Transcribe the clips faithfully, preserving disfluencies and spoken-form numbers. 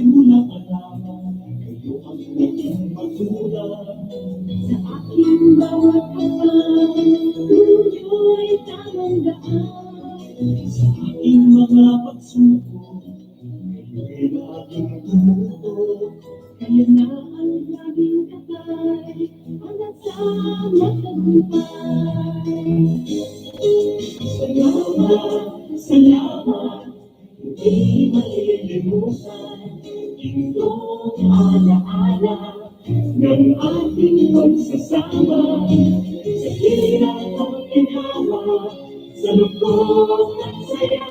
Mula pa lamang kayo ang naging magulang sa aking bawat hakbang. Tungo'y tamang daan sa aking mga pagsubok. Kayo'y laging tumututok, kayo na ang laging gabay, hanggang sa matagumpay. Salamat, salamat, hindi malilimutan itong alaala ng ating pagsasama. Sa hirap at ginhawa, sa lungkot at saya.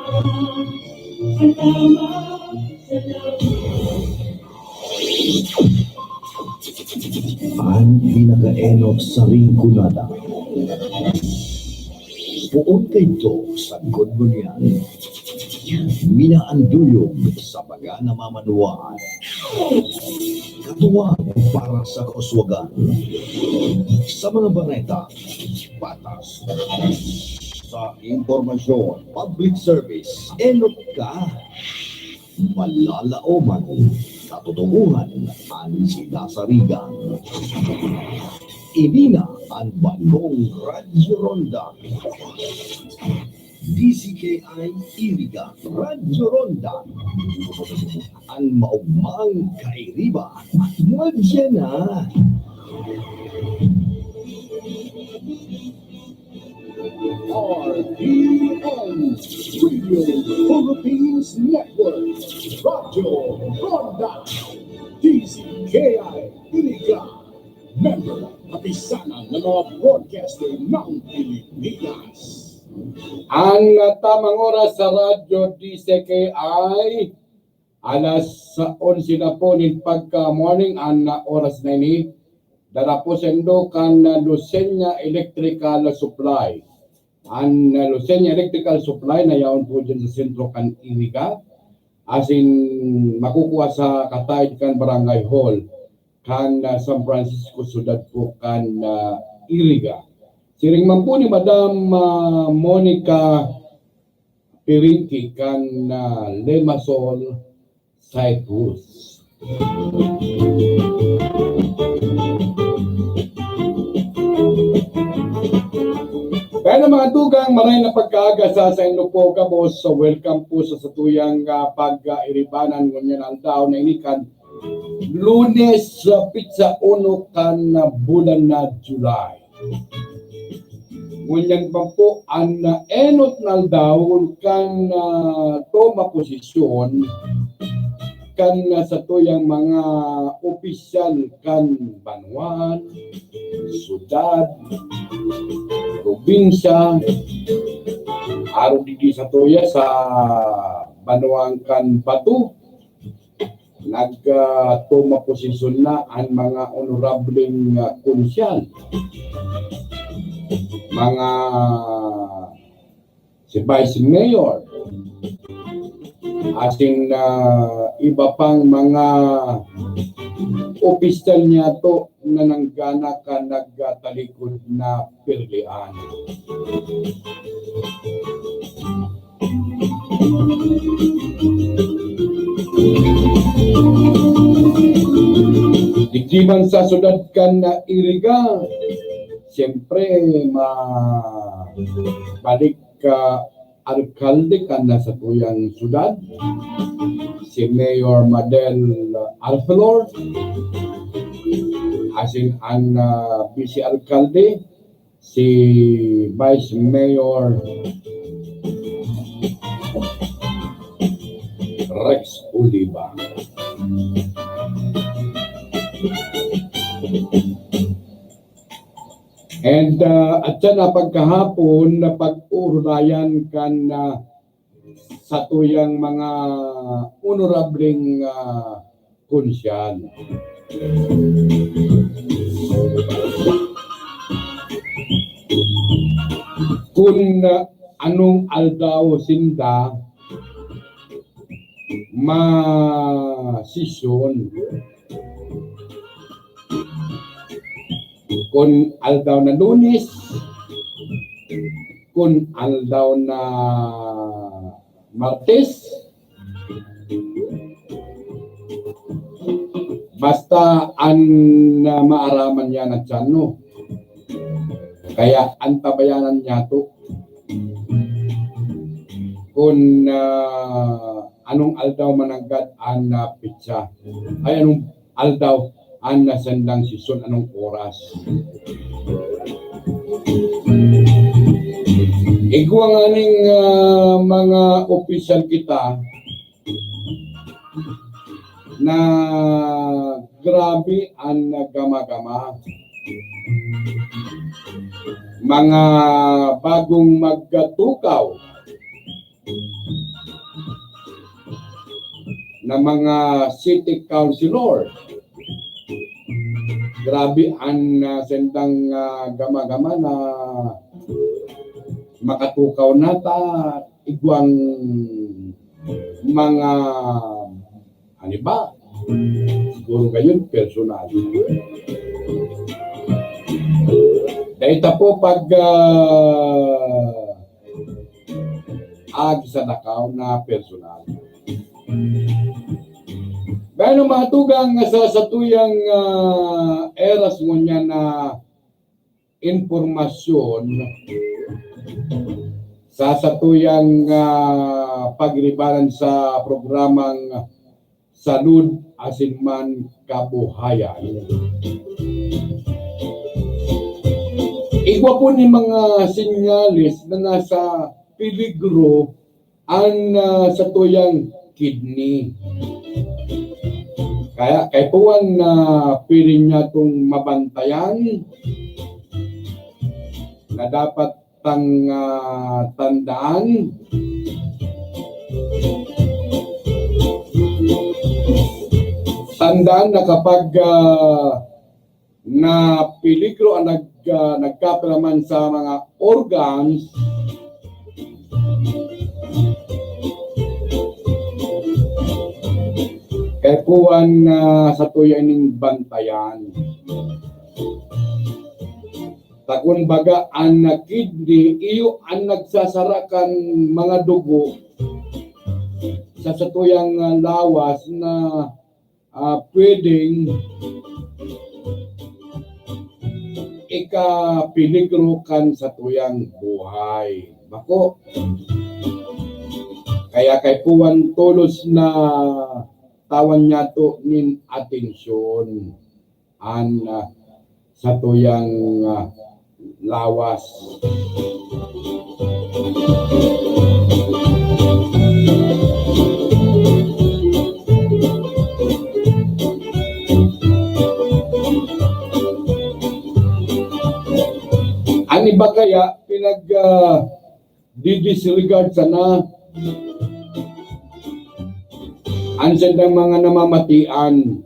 Salamat, salamat. An pinakaenot sa Rinconada. Poon kaidto sagkod ngunyan. Minaanduyog sa mga namamanuan. Katuwang para sa kauswagan. Sa mga bareta, patas. Sa impormasyon, public service, enot ka. Malalaoman, katotohanan, an sinasarigan. Ini na an bagong Radyo Ronda. D C K I Iriga, Radyo Ronda. An maogmang kairiba, madya na. R P N Radio Philippines Network, Radyo Ronda, D C K I Iriga, member, kapisanan ng mga broadcaster ng Pilipinas. An, ah, tamang oras sa Radyo D C K I, alas onse na po nin pagka-morning, an, ah, oras na ini. Dara po saindo kan, ah, Lucena Electrical Supply. An, ah, Lucena Electrical Supply na yaon po dyan sa sentro kan Iriga. Asin makukua sa kataid kan Barangay Hall kan, ah, San Francisco, syudad po kan, ah, Iriga. Siring man po ni Madam, ah, Monica Pirinti kan, ah, Limassol, Cyprus. Kaya na mga tugang, maray na pagkaaga sa saindo po, gabos. So, welcome po sa satuyang, ah, pag-iribanan ngunyan aldaw na ini kan Lunes, ah, pitsa uno kan, ah, bulan na July. Ngunyan pa po an, ah, enot na aldaw kan, ah, toma posisyon kan, ah, satuyang mga opisyal kan banwaan, syudad, probinsya, arog digdi satuya sa banwaan kan Bato, nag, ah, toma posisyon na an mga onorableng, ah, konsyal, mga si Vice Mayor, asin, ah, iba pang mga opisyal niyato na nanggana kan nagtalikod na pirlian. Digdi man sa syudad kan Iriga, siyempre, ma-, balik ka alkalde kan satuyang syudad, si Mayor Madel Arcelor, asin an, ah, Vice Alkalde, si Vice Mayor Rex Oliva. And, ah, at siya na pagkahapon na pag-uurulayan kan, ah, satuyang mga onorableng, ah, konsyal. Kun, ah, anong aldaw sinda masesyon. Kun aldaw na Lunes, kun aldaw na Martes, basta an, ah, maaraman niya na tiyan, no? Kaya antabayanan niya to kun, ah, anong aldaw mananggad an, ah, petsa. Ay, anong aldaw an nasandang sesyon, anong oras. Igwa nganing, ah, mga opisyal kita na grabe an gama-gama. Mga bagong magkatukaw na mga city councilor. Grabe an, ah, sendang, ah, gama-gama na makatukaw na ta igwang mga, ano ba? Siguro ngayon, personal. Dahil ta po pag, ah, agi sa dakaw na personal. Gano matugang sa satuyang, ah, eras ngunyan na impormasyon sa satuyang, ah, pagribaran sa programang Salud asin man Kabuhayan. Igwa po ni mga senyales na nasa peligro an, ah, satuyang kidney. Kaya kaipuhan na pwede niya itong mabantayan na dapat tang, ah, tandaan. Tandaan na kapag, ah, na peligro ang nag-, ah, nagkapiraman sa mga organs, kaipuhan na satuya ining bantayan. Ta kun baga an kidney iyo an nagsasara kan mga dugo sa satuyang, ah, lawas na, ah, pwedeng ikapeligro kan satuyang buhay. Bako. Kaya kaipuhan tolos na tawan niyato nin atensyon an, ah, satuyang, ah, lawas. An iba kaya pinag, ah, didisregard sana an sandang mga namamatian.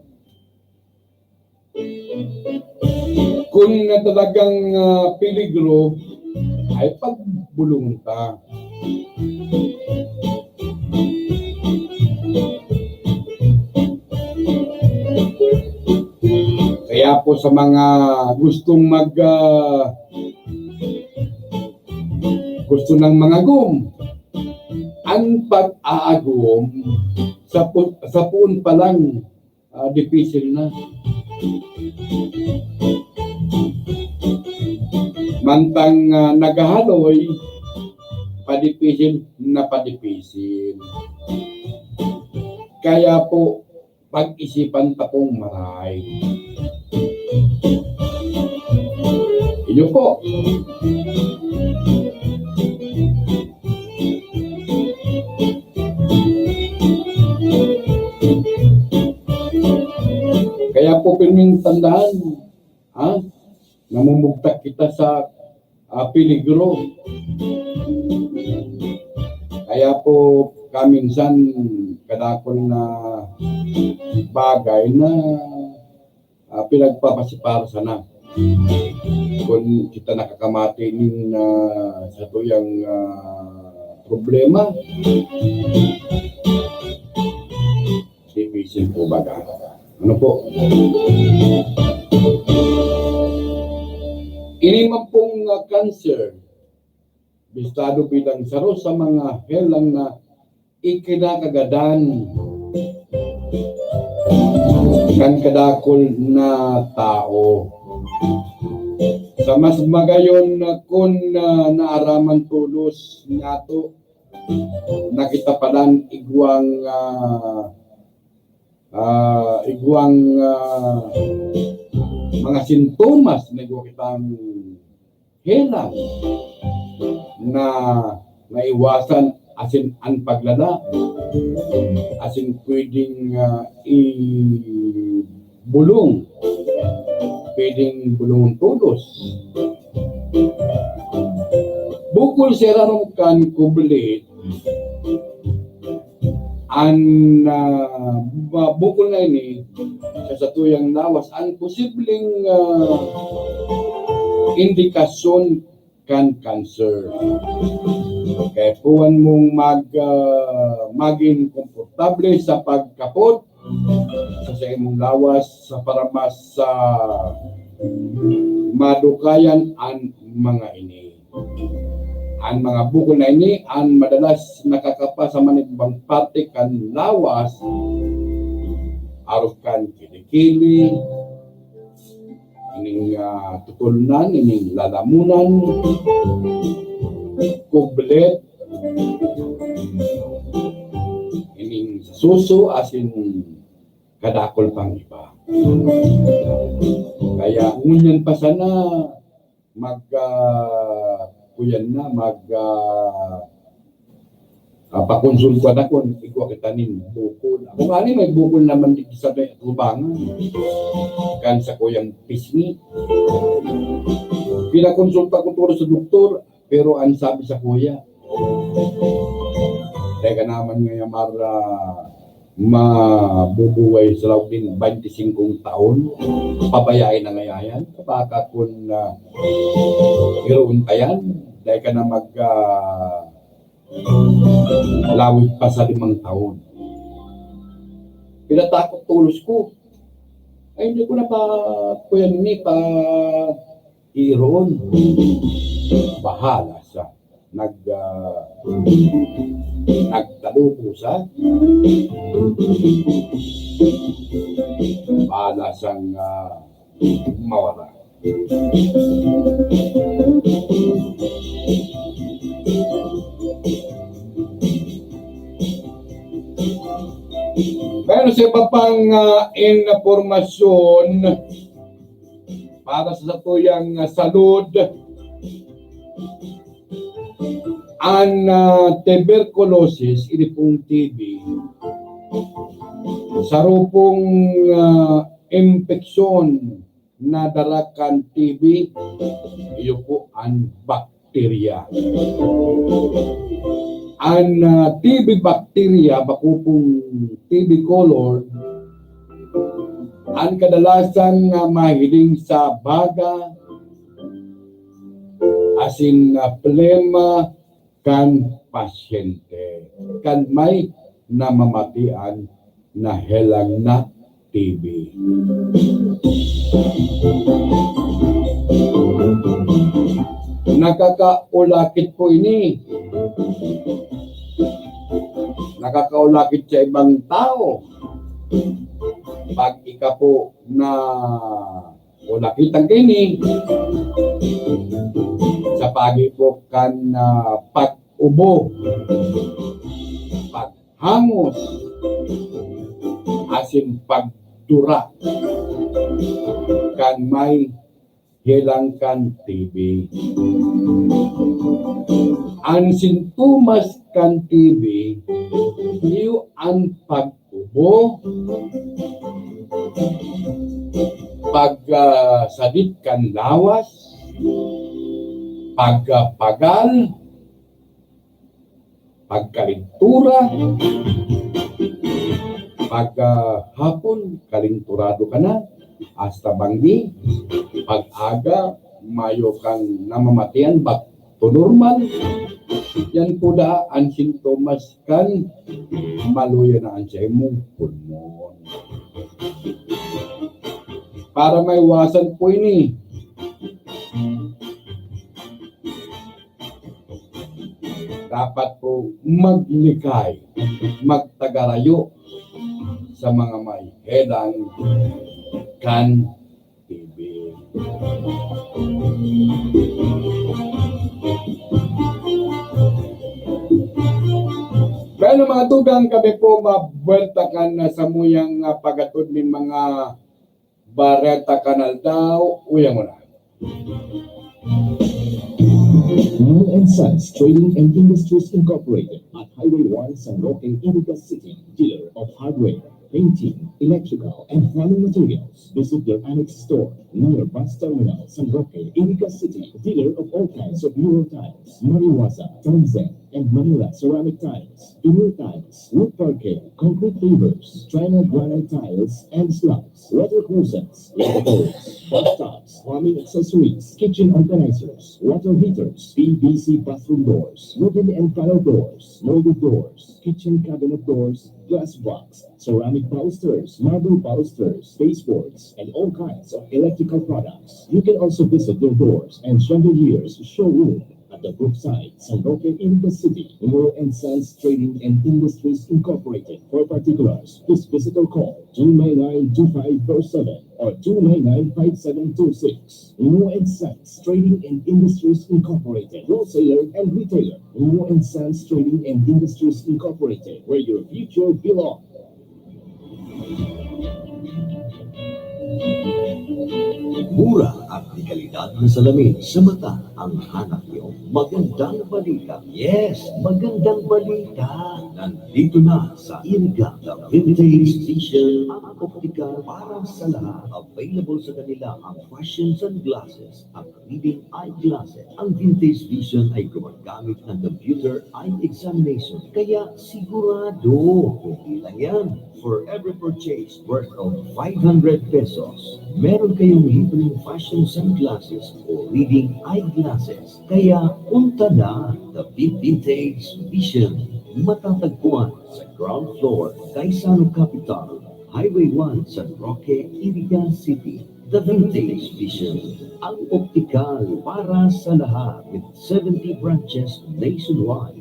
Kun na talagang, ah, peligro, ay pagbulungon ta. Kaya po sa mga gustong mag, ah, gusto ng mangagom, ang pag-aagom sa pu-, sa puon pa lang, ah, dipisil na. Mantang, ah, naghahaloy, padipisil na padipisil. Kaya po, pag-isipan ta pong maray. Iyo po. Kaya po, pirming tandaan, ha? Namumugtak kita sa, ah, peligro. Kaya po, kaminsan, kadakul na bagay na, ah, pinagpapasipar sana. Kun kita nakakamati nin, ah, satuyang, ah, problema, dipisil po baga. Ano po? Ini man pong, ah, cancer, bistado bilang saro sa mga helang na ikinakagadan kan kadakul na tao. Sa mas magayon na kun, ah, naaraman tolos nato, nakita palan igwang, ah, ah, igwang, ah, mga sintomas na igwa kitang helang na maiwasan asin an paglala asin pwedeng, ah, ibulong, pwedeng bulongon tolos. Bukol sa irarom kan kublit, an, ah, ba-, bukol na ini sa satuyang lawas, ang posibleng, ah, indikasyon kan cancer. Kaya puwan mong mag, ah, magin komportable sa pagkapot sa saimong lawas sa para mas, ah, madukayan an mga ini. An mga bukol na ini an madalas nakakapa sa manigbang parte kan lawas, arog kan kilikili, ining, ah, tutulnan, ining lalamunan, kublet, ining sa suso, asin kadakol pang iba. Kaya ngunyan pa sana mag, ah, kuyan na, mag, ah, ah, pakonsulta na kun igwa kita nin bukol. Ako ngani may bukol naman digdi sa may atubangan. Kan sa kuyang pisngi. Pinakonsulta ko tungod sa doktor, pero ang sabi sa kuya, "Teka naman ngayon, Mar, ah, mabubuhay sa laog nin baynte singkong taon, pabayae na ngaya yan. Baka kun, ah, iroon pa yan, dai ka na mag, ah, lawig pa sa limang taon." Pinatakot tolos ko. Ay, hindi ko na pa, kuya ni, pa, iroon. Bahala siya. Nag, ah, nagtalupo siya. Bahala siyang, ah, mawala. Pero sa iba pang, ah, impormasyon, para sa satuyang, ah, salud, an, ah, tuberculosis, ini pong T B, saro pong, ah, impeksyon na dara kan T B, iyo po an bakterya. An, ah, T B bacteria, bako pong T B color, an kadalasan nga mahiling sa baga, asin, ah, plema kan pasyente, kan may namamatian na helang na T B. Nakakaulakit po ini. Nakakaulakit sa ibang tao. Pag ika po na ulakitan kaini, sa pagi po kan, ah, pag-ubo, pag hangos, asin pagdura kan may helang kan T B. An sintomas kan T B, iyo an pag-ubo, pag, ah, sadit kan lawas, pagkapagal, pagkalintura, pagkahapon, kalinturado ka na, hasta banggi, pag-aga, mayo kang namamatian, back to normal. Yan po da an sintomas kan maluya na an saimong pulmon. Para maiwasan po ini, Dapat po maglikay, magtagarayo sa mga may hedan kan T V. Bueno, mga tugang, kami po mabuwelta kan na samuyang, ah, paghatod nin mga bareta kan aldaw. Uya mo na. Noel and Sons Trading and Industries Incorporated at Highway one, San Roque, Iriga City, dealer of hardware, painting, electrical, and plumbing materials. Visit their annex store near bus terminal, San Roque, Iriga City, dealer of all kinds of mural tiles, mariwaza, tanzan, and Manila ceramic tiles, vinyl tiles, wood parquet, concrete pavers, China granite tiles, and slabs, water closets, lavabos, bathtubs, plumbing accessories, kitchen organizers, water heaters, P V C bathroom doors, wooden and panel doors, molded doors, kitchen cabinet doors, glass box, ceramic balusters, marble balusters, baseboards, and all kinds of electrical products. You can also visit their doors and chandeliers showroom at the Brookside, San Roque, Iriga City. Noel and Sons Trading and Industries Incorporated. For particulars, please visit or call two nine nine two five four seven or two nine nine five seven two six. Noel and Sons Trading and Industries Incorporated, wholesaler and retailer. Noel and Sons Trading and Industries Incorporated, where your future belongs. Mura at de kalidad na salamin sa mata ang hanap niyo. Magandang balita. Yes, magandang balita. Nandito na sa Iriga, The Vintage Vision, ang optical para sa lahat. Available sa kanila ang fashion sunglasses, ang reading eyeglasses. Ang Vintage Vision ay gumagamit ng computer eye examination, kaya sigurado. Hindi lang yan. For every purchase worth of five hundred pesos, meron kayong libreng fashion sunglasses o reading eyeglasses. Kaya punta na, The Vintage Vision. Matatagpuan sa ground floor, Gaisano Capital, Highway one, San Roque, Iriga City. The Vintage Vision, ang optical para sa lahat, with seventy branches nationwide.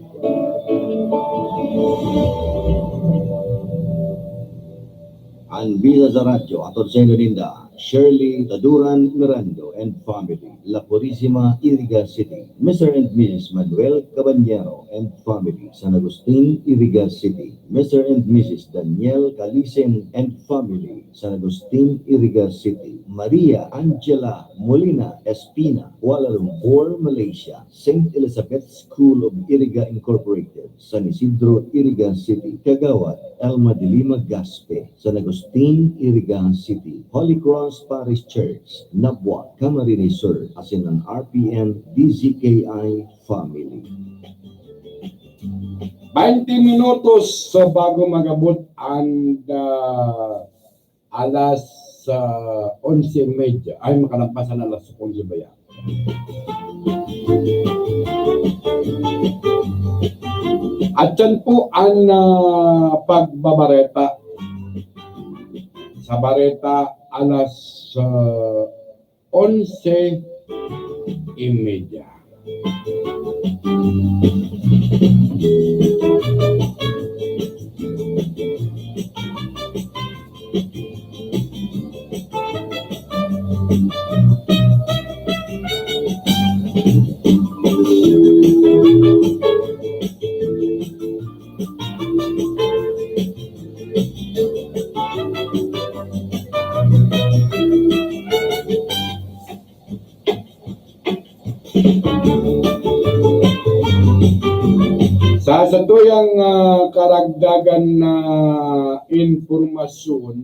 An bisa sa radyo, aton sa inyo ninda, Shirley Taduran Mirando and family, La Purisima, Iriga City. Mister and Missus Manuel Cabanyero and family, San Agustin, Iriga City. Mister and Missus Daniel Calisen and family, San Agustin, Iriga City. Maria Angela Molina Espina, Kuala Lumpur, Malaysia. Saint Elizabeth School of Iriga Incorporated, San Isidro, Iriga City. Kagawad Elma de Lima Gaspe, San Agustin, Iriga City. Holy Cross Parish Church, Nabua, Camarines Sur, asin an R P N D Z K I family. Baynte minutos sa bago mag-abot an, ah, alas, ah, onse y media. Ay, makalampas an alas onse ba yan? At yan po ang, ah, pagbabareta. Sa bareta, alas, ah, onse y media. Sa satuyang, ah, karagdagan na impormasyon,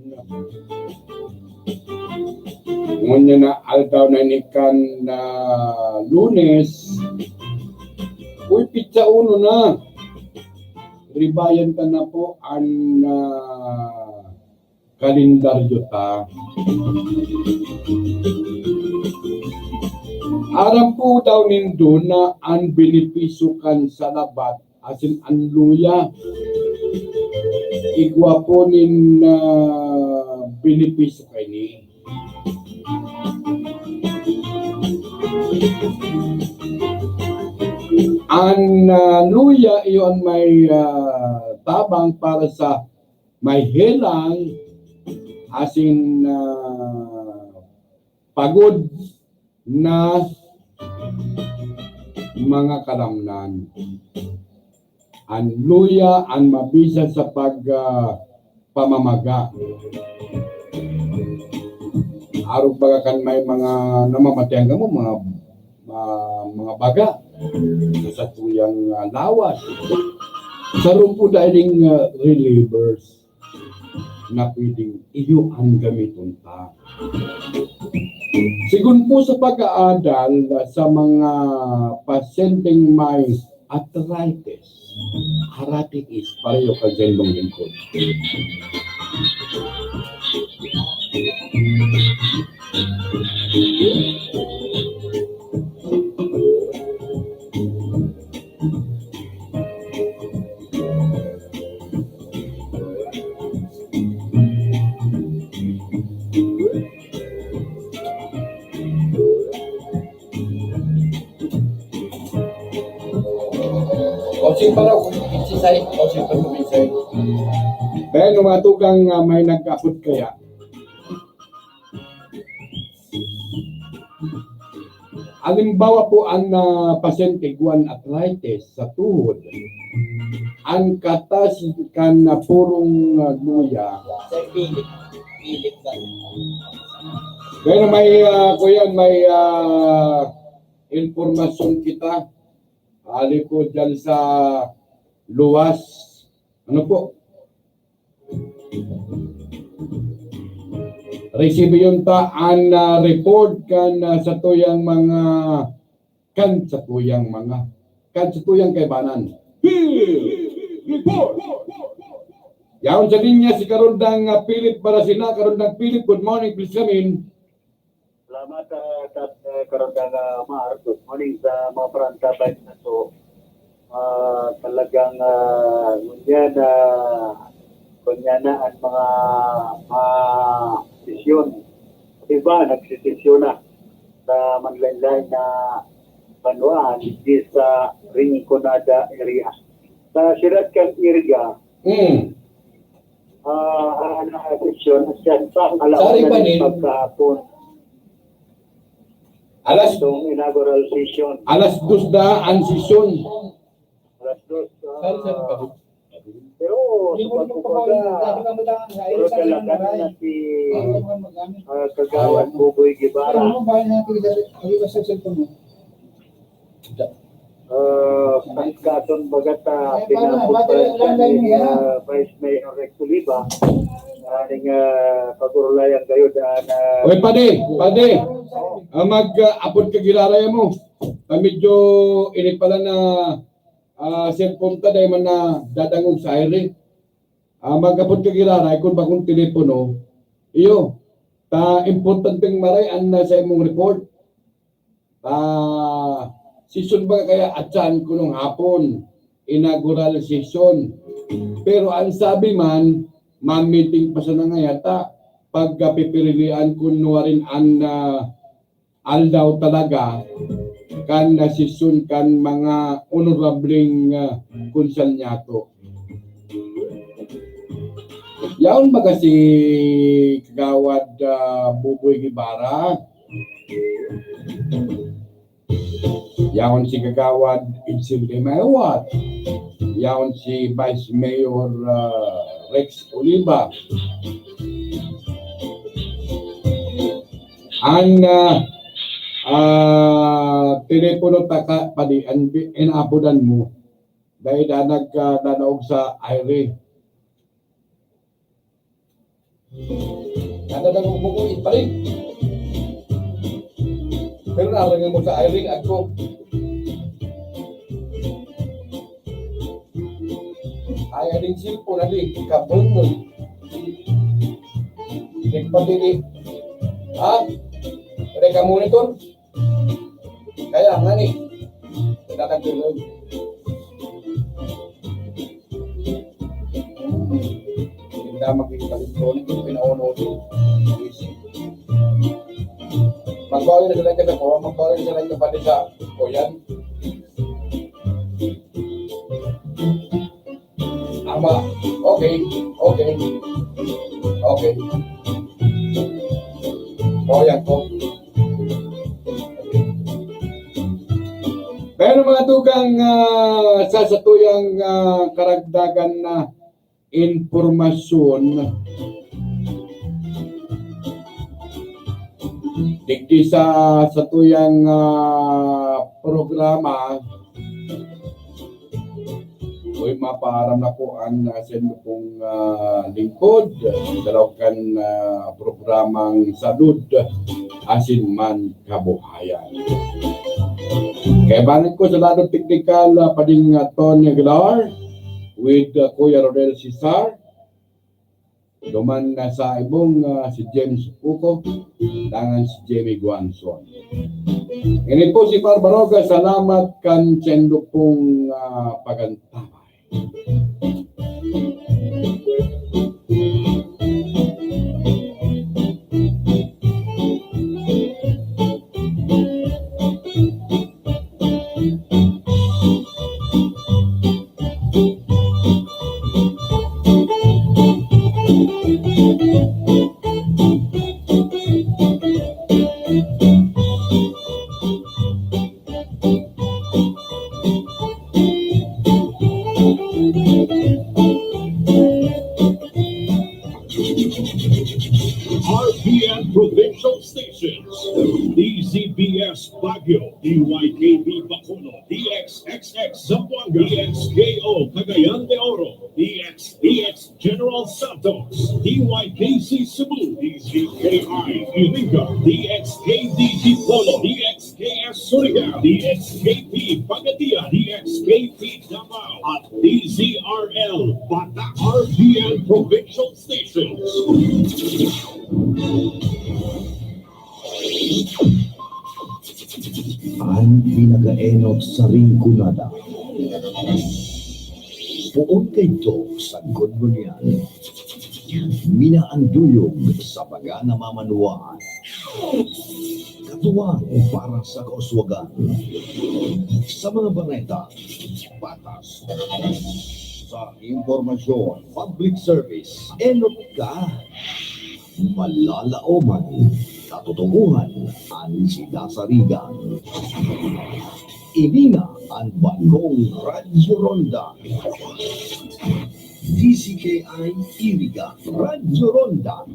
ngunyan na aldaw na ini kan, ah, Lunes, uy, pitsa uno na. Ribayan ta na po an, ah, kalendaryo ta. Aram po daw nindo na an benepisyo kan salabat asin an luya, igwa po nin, ah, benepisyo kaini. An, ah, luya, iyo an may, ah, tabang para sa may helang asin, ah, pagod na mga kalamnan. An luya an mabisa sa pag, ah, pamamaga. Arog baga kan may mga namamatean kamo, mga, ah, mga baga sa satuyang, ah, lawas. Sarong po dai ning, ah, relievers na pwedeng iyo an gamiton ta. Sigon po sa pag-aadal sa mga pasyenteng may arthritis, arthritis, pareho kan sa indong lingkod. Pausin pa raw, exercise. Pausin pa raw, exercise. Ben, mga tugang, ah, may nag-apod kaya. Halimbawa po, an, ah, pasyente igwa an arthritis sa tuhod, an katas kan, ah, purong, ah, luya. Sir, pilit. Pilit ba? Pero may, ah, kuya, may, ah, impormasyon kita. Ali po dyan sa luwas. Ano po? Resibiyon ta an, ah, report kan, ah, satuyang mga, kan satuyang mga, kan satuyang kaibanan. Field report! Yaon sa linya si Karondang, ah, Philip Barasina. Karondang Philip, good morning, please come in. Salamat, ah, Tat-, eh, Karondang, ah, Mar. Good morning sa mga parantabay na to. Ah, talagang, ah, ngunyan na, ngunyan na ang mga, mga sesyon. Iba, nagsisesyon na sa manlain-lain na banwaan, di sa Rinconada area. Sa siyudad kan Iriga, Mm. ah, ah, na sesyon, siya sa Sari alauna pa nin din. Pagkahapon. Alas Itong inaugural session. Alas dos na ang sesyon. Alas dos, ah, Sari, sari pa din. Pero sa pagkukuha, pero talaga na si, ah, Kagawad Buboy Guevara. Ah, ang kason baga ta, pinapod pa ni, ah, Vice Mayor Rex Oliva, ah, ning, ah, pag-urulayan kayo daan, ah, Oy, padi, padi. Oh. Ah, mag, ah, apod ka giraray mo. Ah, medyo ini pala na, ah, cellphone ta, dahil man na dadangog sa aire. Ah, mag-apod ka giraray kung bakong telepono. Iyo, ta importanteng maray an nasa imong report. Ah, sesyon ba kaya atyan kunong hapon? Inaugural session. Pero ang sabi man, ma-meeting pa sana ngaya ta. Pagkapipirilian kun nuwarin an, ah, aldaw talaga kan, ah, sesyon kan mga honorableng, ah, konselyato. Yaon baga si Kagawad, ah, Buboy Guevara? Yaon si Kagawad Edsel Limaywat. Yaon si Vice Mayor, ah, Rex Oliva. An, ah, ah, telepono taka padi, an bi-, inaapodan mo. Dai da nag, ah, danaog sa aire. Nadadangog mo ko, ipalig. Pero narangay mo sa aire, agko. Ay, aning cellphone, adi, kabungon. Di pa dili. Ha? Pwede ka monitor? Kaya nga ni. Nagkakagulog. Hindi na magiging pag-ito. Pinauno ito. Magbawi na sila ka sa kuha, magbawi na sila ka pati sa kuyan. Ama, okay, okay, okay. Kaya ko. Pero mga tugang, ah, sa satuyang, ah, karagdagan na impormasyon, digdi sa satuyang, ah, programa, Uy, mapaaram na po an, ah, saindo pong, ah, lingkod, dalaw kan, ah, programang Salud asin man Kabuhayan. Kaibanan ko sa lado teknikal, ah, pading, ah, Tony Aguilar with, ah, Kuya Rodel Cesar. Duman na sa ibong, ah, si James Uco, dangan si Jimmy Guanzon. Ini po si Par Baroga, salamat kan saindo pong, ah, pagantabay. R P N Provincial Stations, D Z B S Baguio, D Y K B Bacolod, D X X X Zamboanga, D X K O Cagayan de Oro, D X D X General Santos, D Y K C Cebu, D Z K I Iriga, D X K D Dipolog, D X K S Surigao, D X K P Pagadian, D X K P Davao, at D Z R L Bata, R P N Provincial Stations. An pinakaenot sa Rinconada. Poon kaidto sagkod ngunyan. Minaanduyog sa mga namamanuan. Katuwang para sa kauswagan. Sa mga bareta, patas. Sa impormasyon, public service, enot ka. Malalaoman, katotohanan, an sinasarigan. Ini na an bagong Radyo Ronda. D Z K I Iriga, Radyo Ronda.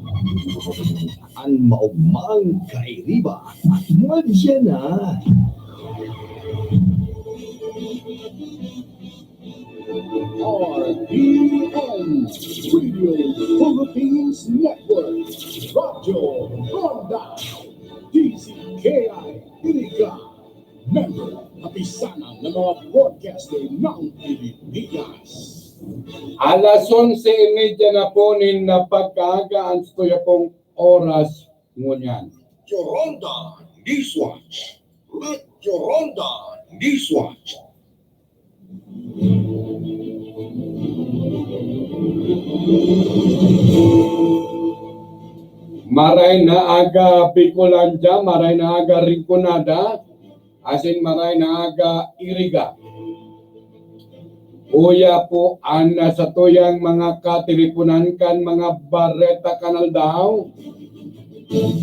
An maogmang kairiba, madya na. R P N Radio Philippines Network, Radyo Ronda, D Z K I Iriga, member, Kapisanan ng mga Broadcaster ng Pilipinas. Alas onse y media na po nin pagkaaga an satuya pong oras ngunyan. Radyo Ronda Newswatch. Radyo Ronda Newswatch. Maray na aga, Bicolandia, maray na aga, Rinconada, asin maray na aga, Iriga. Uya po an satuyang mga katiriponan kan mga bareta kan aldaw.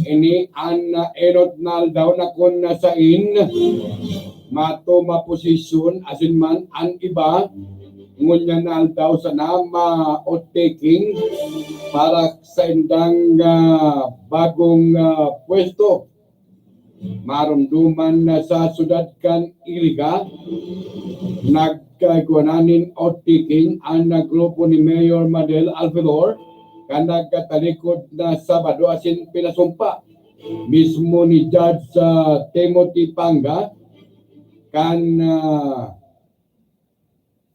Ini an enot na aldaw na kun sain matumaposisyon asin man an iba ngunyan na aldaw sana ma-oath-taking para sa indang, ah, bagong, ah, pwesto. Maromdoman na sa syudad kan Iriga, nagkaigwa na nin oath-taking an grupo ni Mayor Madel Alvelor, kan nagkatalikod na Sabado asin pinasumpa mismo ni Judge, ah, Timothy Panga kan, ah,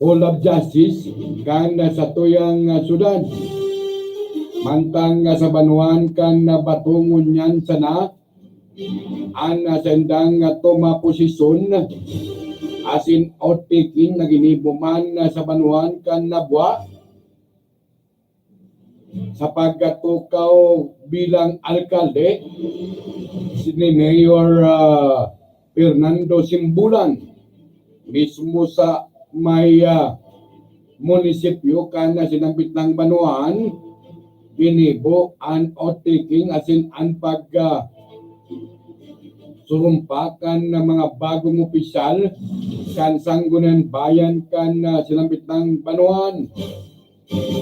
Hall of Justice kan satuyang, ah, syudad. Mantang, ah, sa banwaan kan, ah, Bato ngunyan sana an, ah, saindang, ah, tumaposisyon asin oath-taking na ginibo man, ah, sa banwaan kan Nabua. Sa pagkatukaw bilang alkalde, si ni Mayor, ah, Fernando Simbulan, mismo sa may, ah, munisipyo kan, ah, sinambit na banwaan, ginibo an oath-taking asin an pag, ah, surumpa kan, ah, mga bagong opisyal kan Sangguniang Bayan kan, ah, sinambit na banwaan.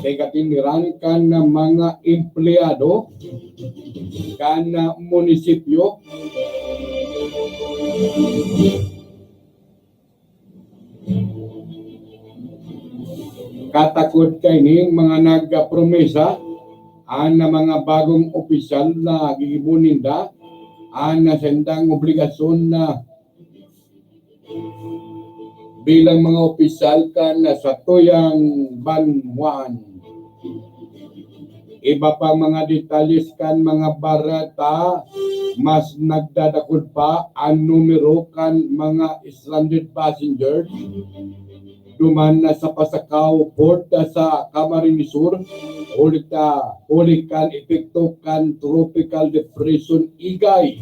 Kay katindiran kan, ah, mga empleyado kan, ah, munisipyo. Katakod kaini mga nagpromesa an mga bagong opisyal na gigibo ninda an saindang obligasyon na bilang mga opisyal kan satuyang banwaan. Iba pang mga detalles kan mga bareta, mas nagdadakod pa an numero kan mga stranded passengers duman na sa Pasacao Port sa Camarines Sur, huli ta, huli kan epekto kan Tropical Depression Egay.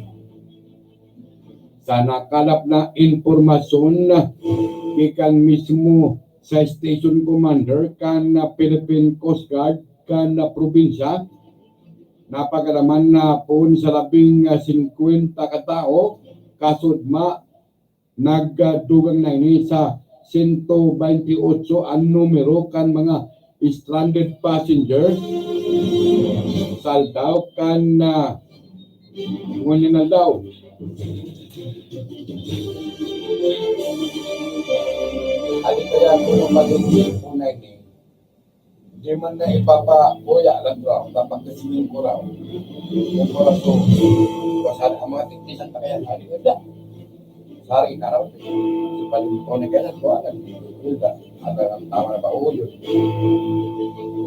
Sa nakalap na impormasyon, gikan mismo sa station commander kan Philippine Coast Guard kan probinsya, napagalaman na poon sa labing singkwenta ka tawo, kasudma, nagdugang na ini sa sento baynte otso an numero kan mga stranded passengers sa aldaw kan, ah, ngunyan aldaw. Ano kaya kung mapag-iipunan ni Di man na ipapa-, uya lang daw, dapat kasi yung kuraw. Yung kuraw, so, pasan ang mga teknisan pa kaya, sabi ko, "Da." Sari na raw. Di pa rin po na ganun, kuha na. Di ba? At ang tama na ba? Oo, yun.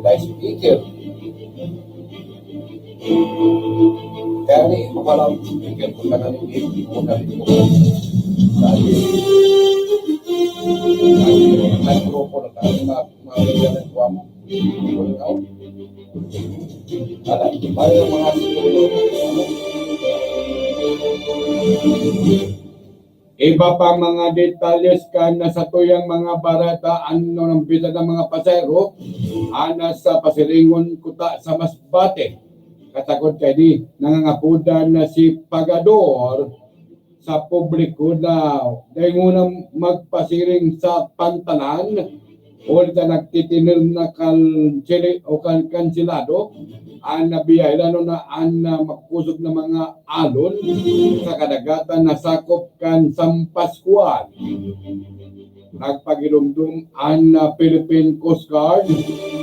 Dahil speaker. Kaya ni, mapalaw speaker, kung ka nang hindi, hindi mo na rin mo. Sabi, sabi, nag-grupo na tayo, na Mga kaibigan, kuha mo. Ikaw? Ala, bayo ang mga siguro. Iba pa mga detalles kan satuyang mga bareta, ano nang bisan ng mga pasahero, ana sa Pasiringon, kuta sa Masbate. Katakod kaini, nangangapodan na si Pagador sa publiko na dai nguna magpasiring sa pantalan, huli ta nagtitinir na kansele-, o kan-, kanselado an biyahe, lalo na an, ah, makosog na mga alon sa kadagatan na sakop kan San Pascual. Nagpagilomdom an, ah, Philippine Coast Guard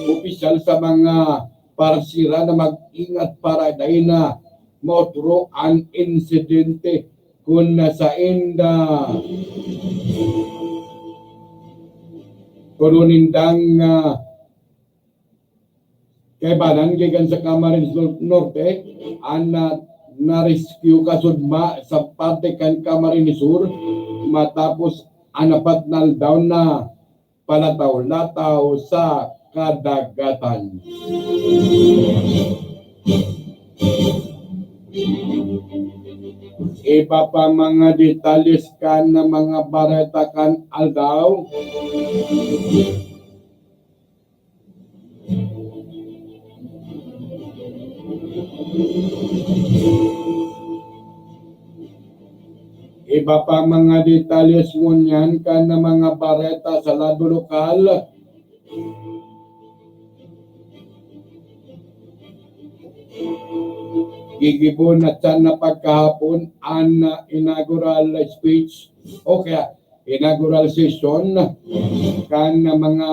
opisyal sa mga parsera na mag-ingat para dai na maotro an insidente kun sainda, kuno nindang, ah, kaibanan gikan sa Camarines Nor-, Norte, an na, na-rescue kasudma sa parte kan Camarines Sur, matapos an apat na aldaw na palataw-lataw sa kadagatan. Iba pa mga detalles kan mga bareta kan aldaw. Iba pa mga detalles ngunyan kan mga bareta sa lado lokal. Gigibo na tiyan na pagkahapon an inaugural speech o kaya inaugural session kan mga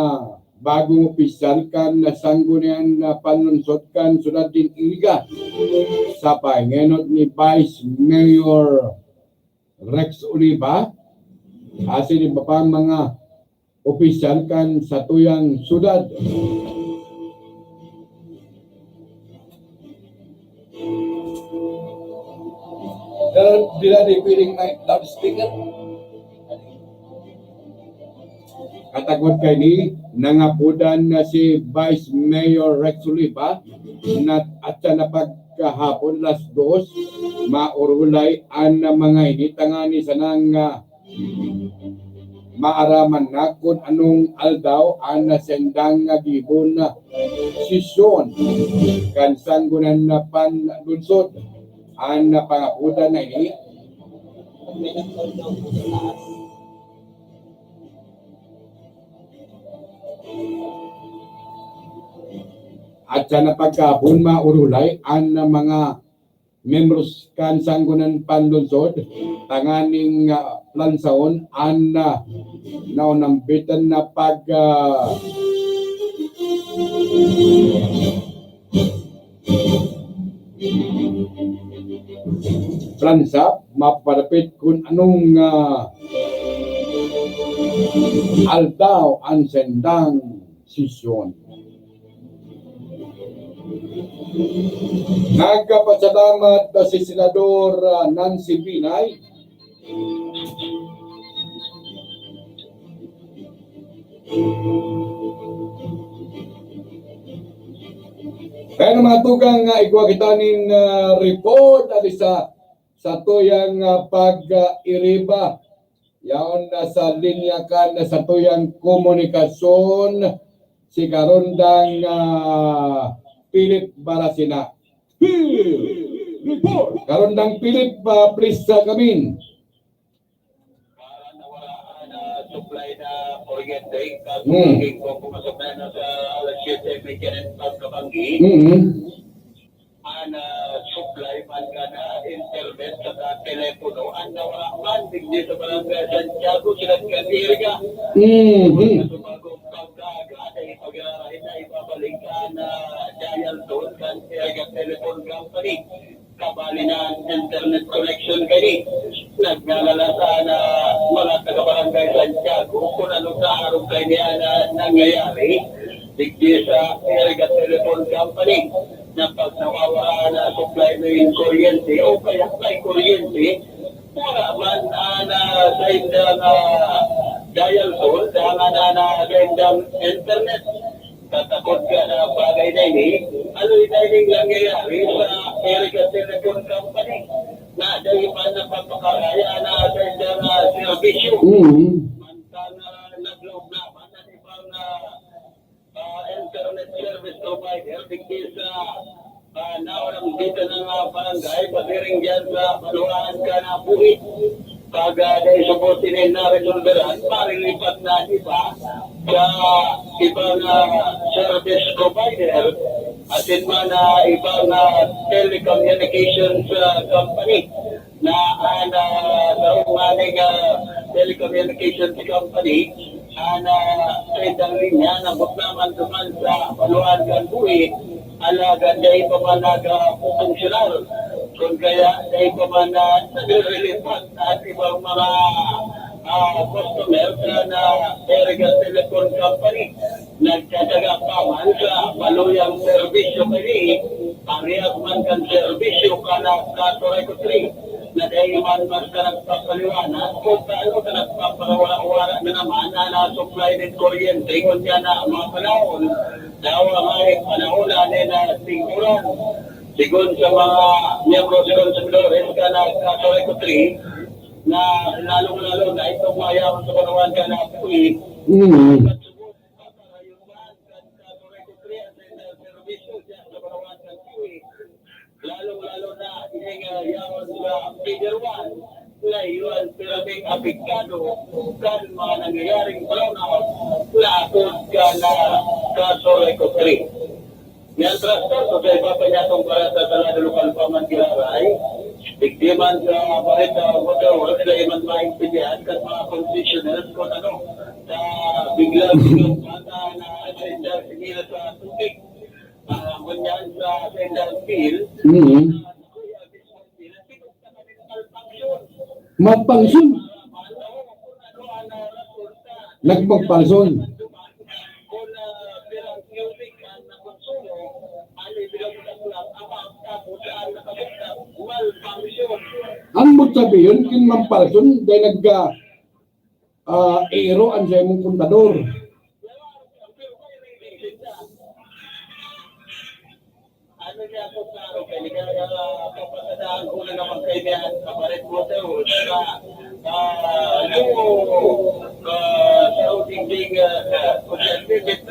bagong opisyal kan Sangguniang Panlungsod kan Syudad nin Iligan sa pangenot ni Vice Mayor Rex Oliva, asin iba pang mga opisyal kan satuyang syudad. Pero dila di pwedeng may loudspeaker. Katakod kaini, nangapodan na si Vice Mayor Rex Oliva na at sa napagkahapon, alas dos, maurulay an mga ini tangani sanang, ah, maaraman na kun anong aldaw an sendang nga gibon na sesyon kan Sanggunian na Panlunsod. An pangapodan na ini, at sa napagkabon maurulay an mga membros kan Sanggunian Panlunsod tanganing, ah, plansahon an, ah, naunambitan na pag, ah, plansa, maparapit kun anong, ah, aldaw an sendang sesyon. Nagpapasalamat si Senador, ah, Nancy Binay. Kaya mga tugang, ah, igwa kita nin, ah, report ali sa, sa tuyang, ah, pag, ah, iriba. Yaon na sa linya kan satuyang komunikasyon si Karondang, ah, Philip Barasina. Phil, report! Karondang Philip, ah, please, ah, come in. Para nawara na supply na kuryente, Hmm. kaguging ko kung masabay na sa alas siyete, may ganun pagkabanggi. Mm-hmm. An, ah, supply man kana internet saka telepono, an nawara man digdi sa Barangay Santiago, Syudad kan Iriga. Mhm. Sa bagong pagkaaga, dai pa girarahay na ibabalik an, ah, dial tone kan Iriga Telephone Company. Kabali na an internet connection kaini. Nagngangalasa an mga taga-Barangay Santiago kun ano sa arog kaini an, ah, nangyayari digdi sa Iriga Telephone Company. Na pag nawawara na supply nin kuryente o kaya may kuryente, wala man an, ah, saindang, ah, dial tone, dangan an, ah, saindang internet. Tatakot ka na bagay na ini, aloy na ining nangyayari sa Iriga Telephone Company na dai man napapakaraya an, ah, saindang, ah, serbisyo. Mm. Mantang, ah, naglaom naman an ibang, ah, ah, internet service provider digdi sa, ah, naunambitan na barangay, pasiring diyan sa Baluaan kan Buhi. Pag, ah, dai subot ini naresolberan, malilipat na iba sa ibang, ah, service provider, asin man, ah, ibang, ah, telecommunications, ah, company. Na an, ah, sarong maning, ah, telecommunications company, an, ah, saindang linya nabot naman duman sa Baluaan kan Buhi, alagad dai pa man nagpupunsyonar. Kun kaya dai pa man, ah, nagre-relevant an ibang mga, ah, customer kan, ah, Iriga Telephone Company. Nagtataga pa man sa baluyang serbisyo kaini, parehas man kan serbisyo kan Caso Reco three, na dai man basta nagpapaliwanag kung paano na nagpapawara-wara na naman na nasuplay nin kuryente ngunyan na mga panahon. Dawa nga eh, panahon na nin, ah, singkuran. Sigon sa mga miyembro sa konsumidores kan Caso Reco three, na lalong-lalo na itong mayaman sa panahon ka na po eh, Mm. Lalong-lalo na ining, ah, yaon sa Figure One, na iyo an piraming apektado kan mga nangyayaring brownout na atod kan, ah, Caso Reco three. Mientras tanto, sa iba pa niyatong barangay sa Salado Local pa man giraray, digdi man sa Barita Water Works, dai man maintindihan kan mga concessionaires kung ano, sa bigla-biglang bata na nagdadala sa tubig. Ah, ngunyan sa Central Field. Mm. Malfunction. Nagmalfunction. An mo sabi yun, kin malfunction, dahil nag, ah, ah, ero an sa imong kontador. Ano niya ako klaro, kay ligaya, ah, papasadaan ko na naman kay niya sa Barret Water Works na Ah, yung, ah, sa Odising, ah, ah,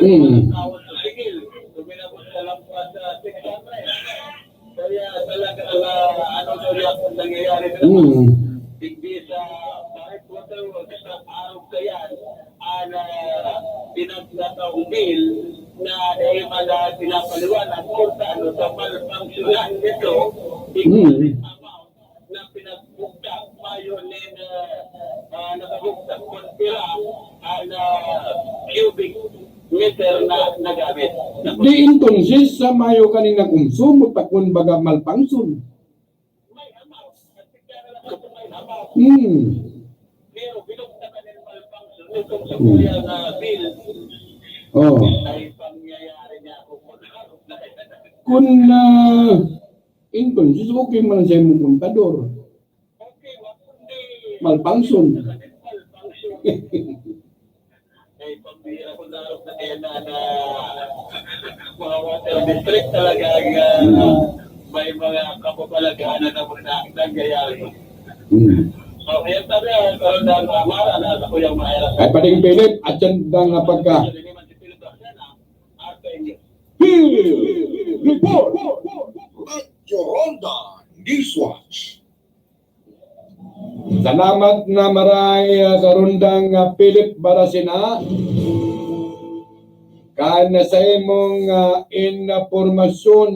Mm. Tawag sa singil, luminabot sa lampas sa six hundred. Kaya talaga, ah, ano daw yung nangyayari na Mm. digdi sa Bahay Water Works sa araw kayan, ah, na pinagnataong bill na dahil man, ah, pinapaliwanag kung sa ano sa malfunction nito, Mm. amount na pinagbugtak mayo nin, ah, ah, nakabugtak kon pira an, ah, cubic meter na nagamit. Di entonces, sa mayo kaning nag-umsom, ta kun baga malfunction. May amount. Kasi kaya na lang may amount. Hmm. Pero binugtak na nin malfunction. Itong sa Hmm. kuya na bill. Oh. Ay, pangyayari niya ako. Kun, ah, entonces, okay man sa imong kontador. Malfunction. Ay, pambihira ko na rin na kaya na, na mga water district talaga ang, ah, may mga kapabalagahan na naman na nangyayari. Hmm. So, yan tabi, ah, karon na mara na sa kuyang mahirap. Ay, Pading Philip, at yan na nga pagka- Report! Radyo Ronda Newswatch. Salamat na maray, ah, karundang, ah, Philip Barasina. Kan sa imong, ah, impormasyon.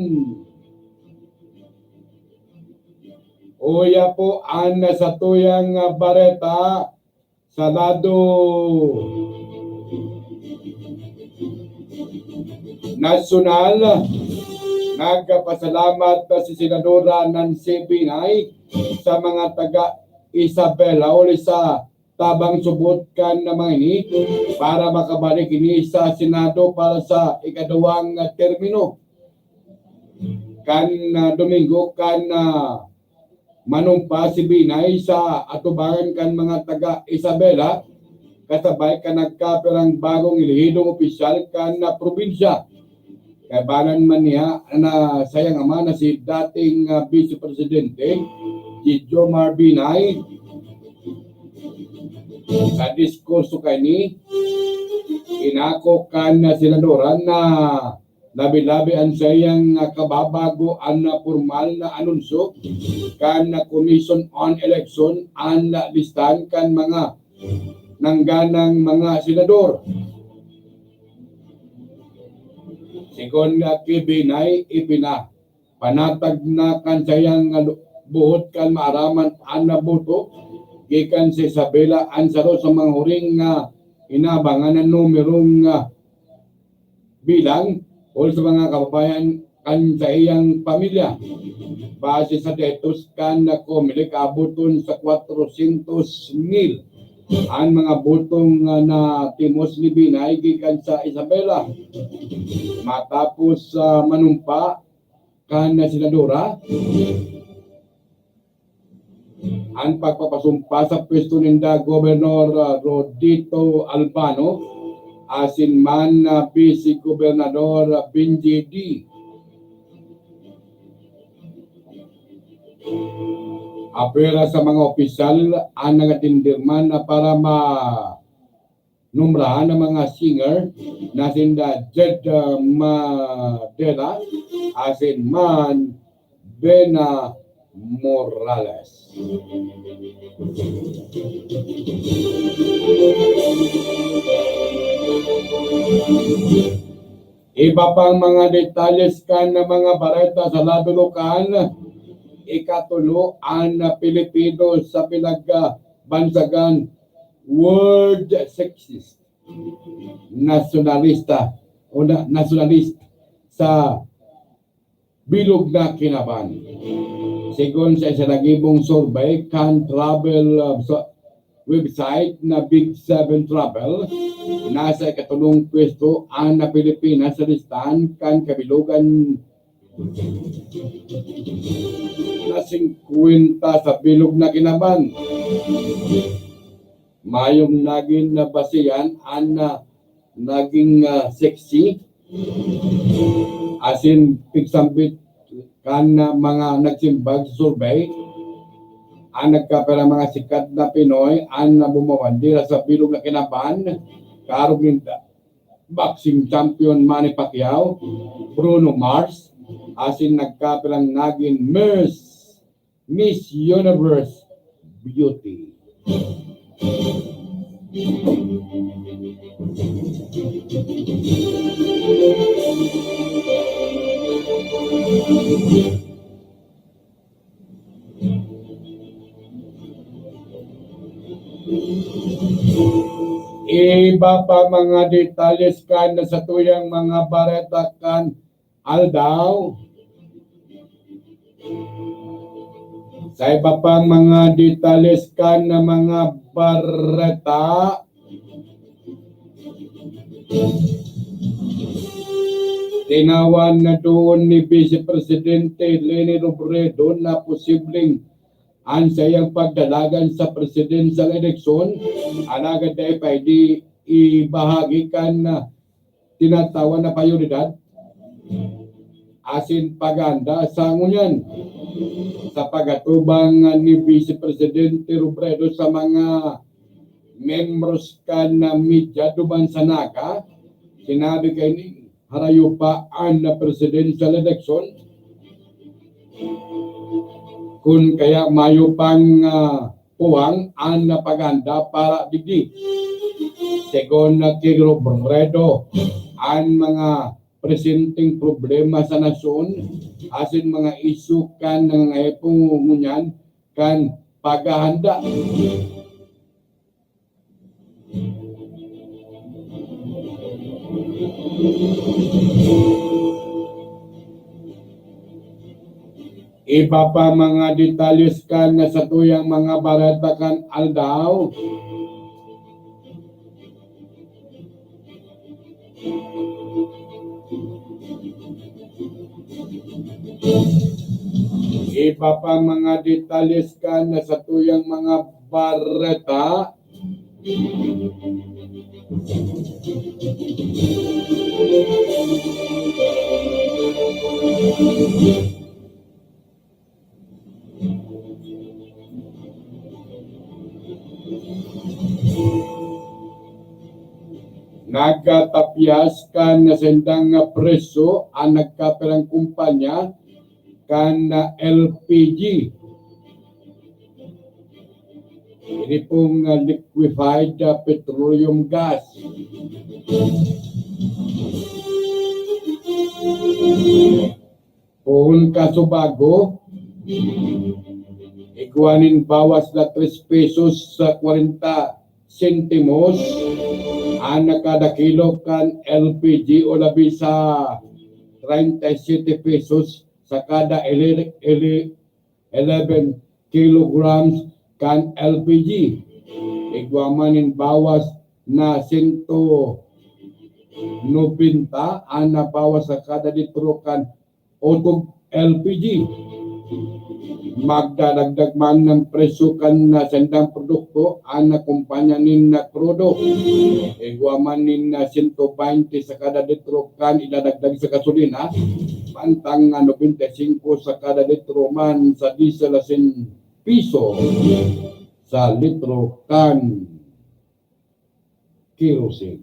Uya po an sa tuyang, ah, bareta sa lado nasyonal. Nagpasalamat si Senadora Nancy Binay sa mga taga Isabela huli sa tabang subot kan mga ini para makabalik ini sa Senado para sa ikaduwang termino. Kan, ah, Domingo, kan, ah, manumpa si Binay sa atubangan kan mga taga Isabela, kasabay kan nagkapirang bagong elehidong opisyal kan, ah, probinsya. Kaibanan man niya na sayang ama na si dating, ah, Vice Presidente, si Jomar Binay. Sa diskurso kaini, inako kan, ah, senadora na labi-labi an saiyang, ah, kababago an, ah, pormal na anunsyo kan, ah, Commission on Election an, ah, listahan kan mga nangganang mga senador. Sigon, ah, ki Binay, ipinapanatag na kan saiyang, ah, lu-, buhot kan maaraman an naboto gikan sa Isabela an saro sa mga huring nga inabangan na numerong, ah, bilang o sa mga kababayan kan saiyang pamilya. Base sa datos kan Comelec, aboton sa kwatrosyentos mil an mga botong, ah, natimos ni Binay gikan sa Isabela. Matapos, ah, manumpa kan senadora, an pagpapasumpa sa pwesto ninda Gobernador, ah, Rodito Albano asin man, ah, Vice Gobernador, ah, Benji D. Apwera sa mga opisyal an nagatindir man na para ma- nombrahan ang mga singer na sinda Jed, ah, Madela asin man Bena Morales. Iba pang mga detalles kan mga bareta sa lado lokal, ikatulo an Pilipino sa pinagbansagan world sexist, nasyonalista o na, nasyonalist sa bilog na kinaban. Sigon sa isa na gibong survey kan travel, uh, sa website na Big Seven Travel, nasa ikatulong pwesto ang na Pilipinas sa listahan kan kabilogan na singkwenta sa bilog na kinaban. Mayong nagin na basihan an, ah, naging, ah, sexy asin pigsambit kan, ah, mga nagsimbag sa survey. An nagkapirang mga sikat na Pinoy an bumabandera sa bilog na kinaban, kaarog ninda boxing champion Manny Pacquiao, Bruno Mars, asin nagkapirang nagin Miss, Miss Universe Beauty. Iba pa mga detalles kan satuyang mga bareta kan aldaw. Sa iba pang mga detalles kan mga bareta, tinawan na doon ni Vice Presidente Leni Robredo na posibleng an saiyang pagdalagan sa presidential eleksyon, alagad dai pa idi ibahagi kan, ah, tinatawan na prioridad asin paghahanda sa ngunyan. Sa pag-atubang ni Vice Presidente Robredo sa mga membros kan media duman sa Naga, sinabi kaini, harayo pa an presidential election. Kun kaya mayo pang, ah, puwang an paghahanda para digdi. Segun na ki Robredo, an mga presenteng problema sa nasyon asin mga isyu kan nangangahipon ngunyan kan paghahanda. Iba pa mga detalles kan satuyang mga bareta kan aldaw. Iba pa mga detalles kan satuyang mga bareta. Nagkatapyas kan nasendang nga presyo an nagkapirang kumpanya kan L P G. Ini pong, ah, liquefied, ah, petroleum gas. Poon kasubago, igwa nin bawas na tres pesos sa kwarenta sentimos an kada kilo kan L P G o labi sa treinta y siete pesos sa kada ele-, ele-, eleven kilograms kan L P G. Igwa man nin bawas na sento nobenta an nabawas sa kada litro kan utog L P G. Magdadagdag man ng presyo kan, ah, sandang produkto an kumpanya nin, ah, krudo. Igwa man nin, ah, sento baynte sa kada litro kan idadagdag sa gasolina, mantang, ah, nobenta y singko sa kada litro man sa diesel asin piso sa litro kan kerosene.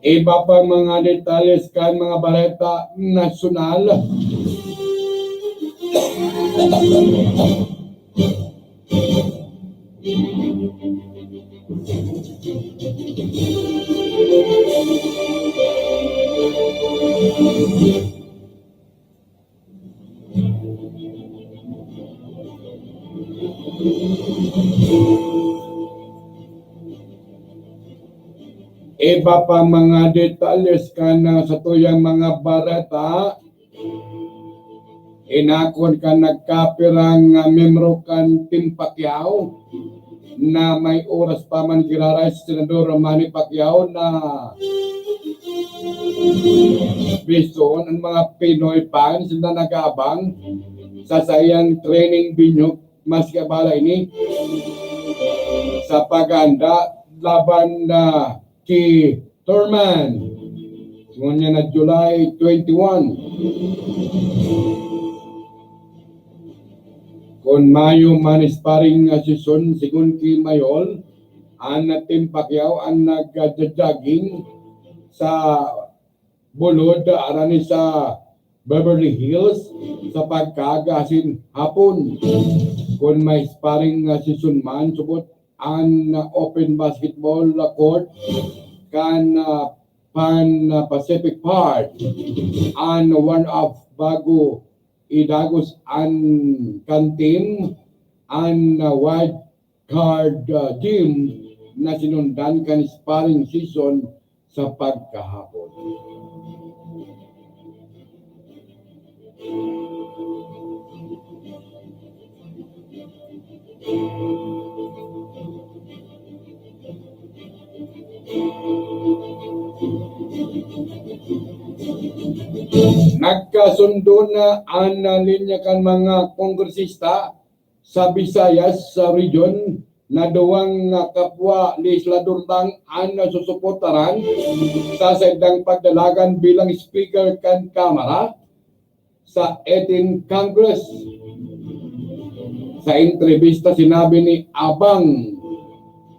Iba pa mga detalles kan mga bareta nasyonal. Iba pa mga detalles kan satuyang mga bareta. Inakon kan nagkapirang, ah, miyembro kan Team Pacquiao na may oras pa man giraray si Senador Manny Pacquiao na bisto an mga Pinoy fans na nag-aabang sa saiyang training venue mas kaabala ini sa paghahanda laban na ki Thurman. Ngunyan na July twenty-one. Kun mayo man sparring nga sesyon, sigon ki Mayol, an Team Pacquiao an nagja-jogging sa bulod, arani sa Beverly Hills, sa pagkaaga asin hapon. Kun may sparring nga sesyon man, subot an open basketball court kan, ah, Pan, ah, Pacific Park, an one of bago idagos an kan team, an, ah, wild card, ah, gym na sinundan kan sparring session sa pagkahapon. Nagkasundo na an linya kan mga kongresista sa Visayas sa region na duwang, ah, kapwa legislador lang an susuportaran sa saindang pagdalagan bilang speaker kan Kamara sa eighteen Congress. Sa entrebista, sinabi ni Abang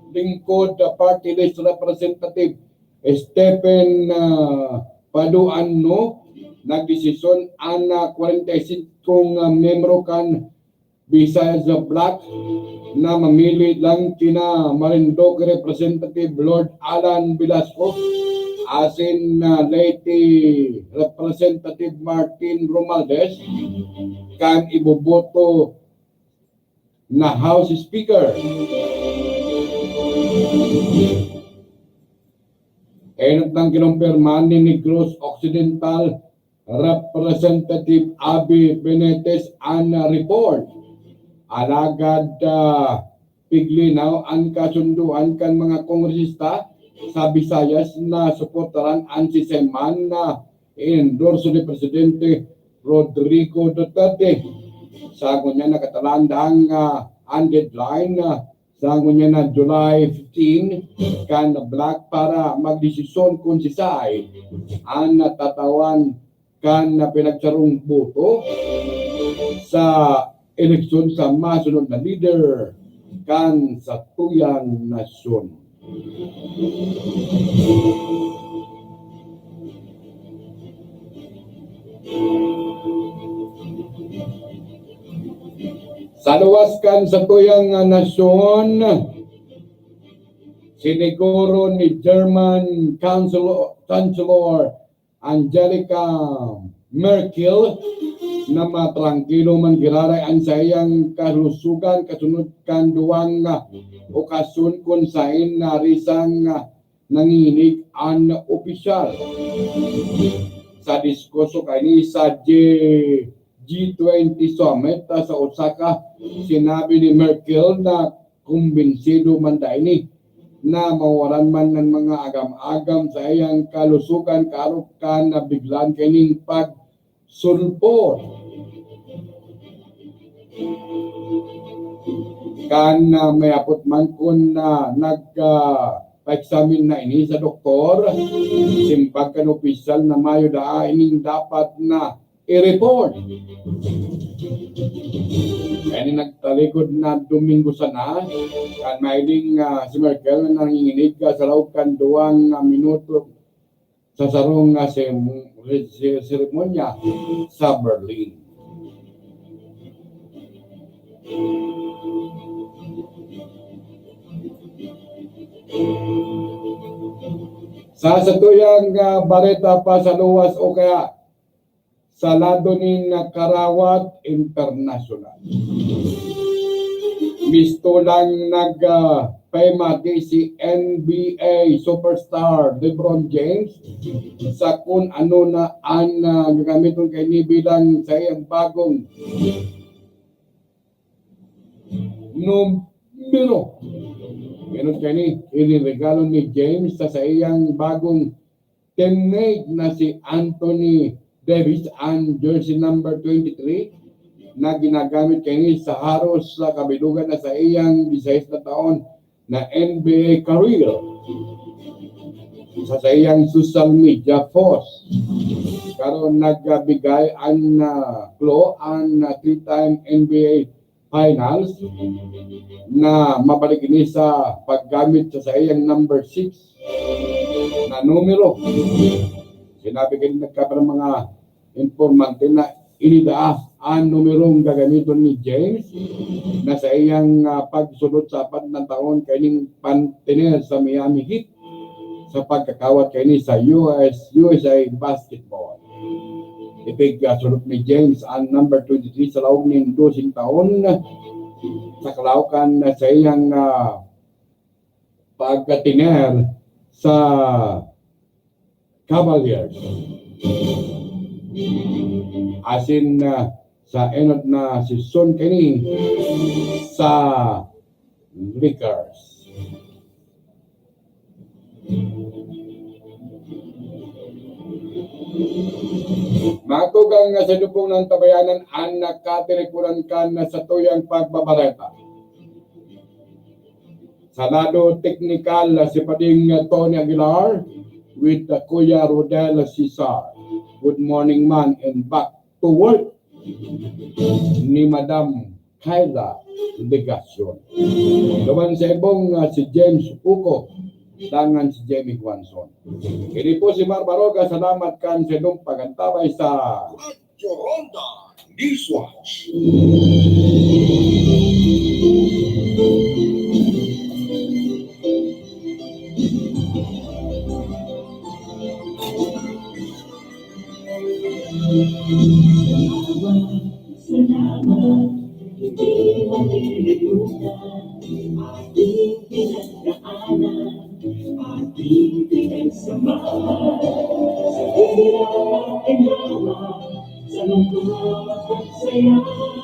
Lingkod Party List Representative Stephen, ah, Paduano, nagdesisyon an, ah, kwarenta y singko nga miyembro kan Visayas Bloc na mamili lang kina Marinduque Representative Lord Alan Velasco asin, ah, Leyte Representative Martin Romualdez kan iboboto na House Speaker. Enot nang kinumpirma ni Negros Occidental Representative Aby Benitez an report. Alagad, ah, piglinaw an kasundoan kan mga kongresista sa Visayas na suportaran an siisay man na i-endorso ni Presidente Rodrigo Duterte. Sa ngunyan, nakatalaan ang, ah, an deadline, ah, sa ngunyan na July fifteen kan Bloc para magdesisyon kun siisay an tatawan kan pinagsarong boto sa eleksyon sa masunod na lider kan satuyang nasyon. Sa luwas kan satuyang nasyon, siniguro ni German Chancellor, Chancellor Angelica Merkel na matrangkilo man giraray an saiyang kalusugan kasunod kan duwang, ah, okasyon kun saen na risang, ah, nanginginig an opisyal. Sa diskurso kaini sa G-, G twenty Summit, ah, sa Osaka, sinabi ni Merkel na kumbinsido man daa ini na mawaran man an mga agam-agam sa iyang kalusugan kaarog kan nabiglaan kaining pagsulpot. Kan, ah, may apot man kun, ah, nag, ah, pa-examine na ini sa doktor, simbag kan opisyal na mayo daa ining dapat na i-report. Kaya ni nagtalikod na Domingo sana, kan mahiling, ah, si Merkel na nanginginig ka sa laog kan duwang, ah, minuto sa sarong, ah, sem-, se-, seremonya sa Berlin. Sa satuyang, ah, bareta pa sa luwas o kaya sa lado nin karawat internasyonal. Mistulang nag, ah, paimati si N B A superstar LeBron James sa kun ano na an, ah, gagamiton kaini bilang saiyang bagong numero. Ganon kaini, iniregalo ni James sa saiyang bagong teammate na si Anthony Davis an jersey number twenty-three na ginagamit kaini sa haros sa kabilugan na saiyang disehis na taon na N B A career. Sa saiyang social media post, karon nagbigay an, ah, clue an, ah, three-time N B A Finals na mabalik ini sa paggamit sa saiyang number six na numero. Sinabi kaini nagkaparang mga impormante na inidaas an numerong gagamiton ni James na saiyang, ah, pagsulot sa apat na taon kaining pantiner sa Miami Heat sa pagkakawat kaini sa U S, U S A basketball. Ipigkasulot ni James an number twenty-three sa laog nin doseng taon sa kalaokan na saiyang, ah, pagkatiner sa Cavaliers. Asin, ah, sa enot na sesyon kaini sa Lakers. Mga tugang nga sa lubong ng tabayanan, an nakatiripunan kan satuyang pagbabareta. Sa lado teknikal, si Pading Tony Aguilar with the Kuya Rodel Cesar. Good morning, man, and back to work ni Madam Kyla Legacion. Duman sa ibong, ah, si James Uco, dangan si Jamie Guanzon. Ini po si Mar Baroga, salamat kan sa inyong pag-antabay sa Radyo Ronda Newswatch. Salamat, hindi malilimutan, ating pinagdaanan, ating pinagsamahan. Sa hirap at ginawa, sa lungkot at saya.